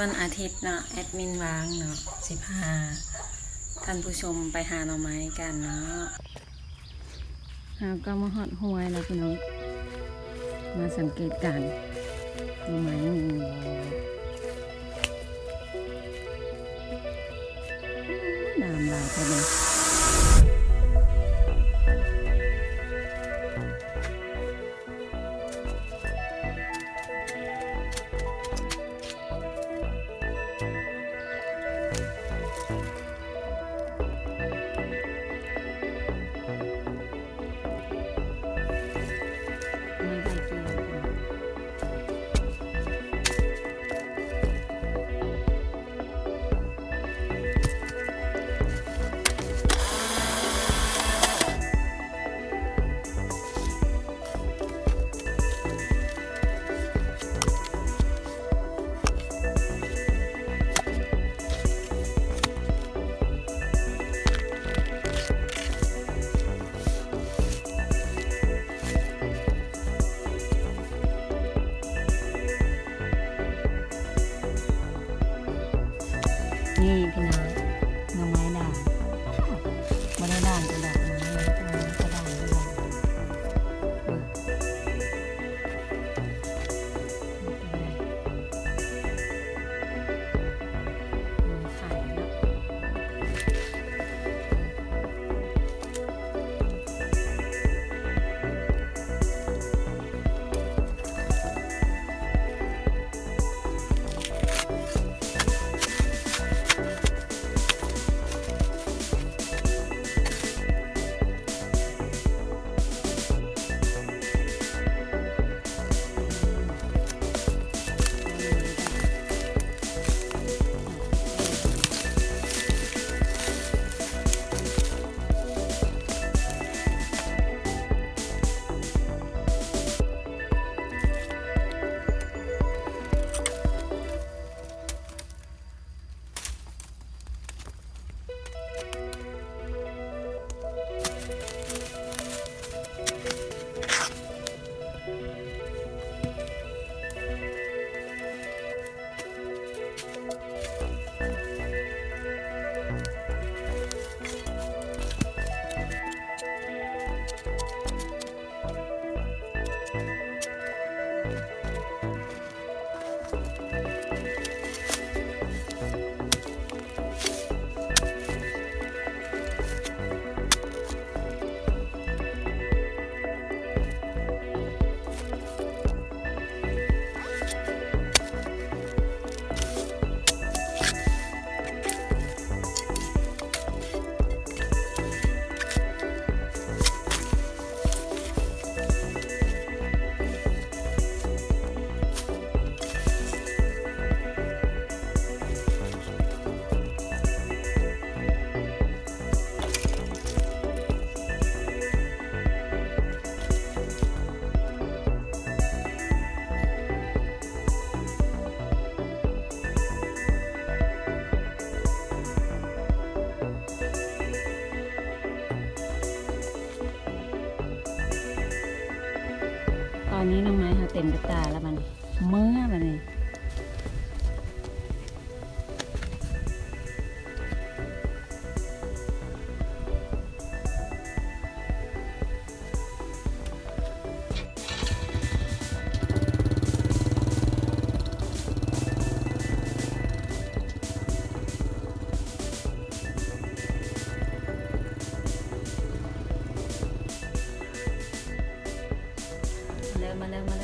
ວັນອາທິດເນາະ ແອດມິນວ່າງເນາະ ຊິພາທ່ານຜູ້ຊົມໄປຫາໜໍ່ໄມ້ກັນເນາະ. ເຮົາກໍມາຮອດຫ້ວຍແລ້ວພີ່ນ້ອງ ມາສັງເກດການໜໍ່ໄມ້ມີບໍ່ ງາມຫຼາຍແທ້ເດ. ນີ້ພີ່ນ້ອງ ໜໍ່ໄມ້ດ່າງ ບໍ່ໄດ້ດ່າງແຕ່ດອກໄມ້ ເອີ ກະດ່າງ ເບິ່ງ ເອົາມາຂາຍເນາະ. ຕອນນີ້ໜໍ່ໄມ້ເຮົາເຕັມກະຕ່າແລ້ວບັດນີ້ ເມືອບັດນີ້. ມາເດີ ມາເດີ ມາເດີ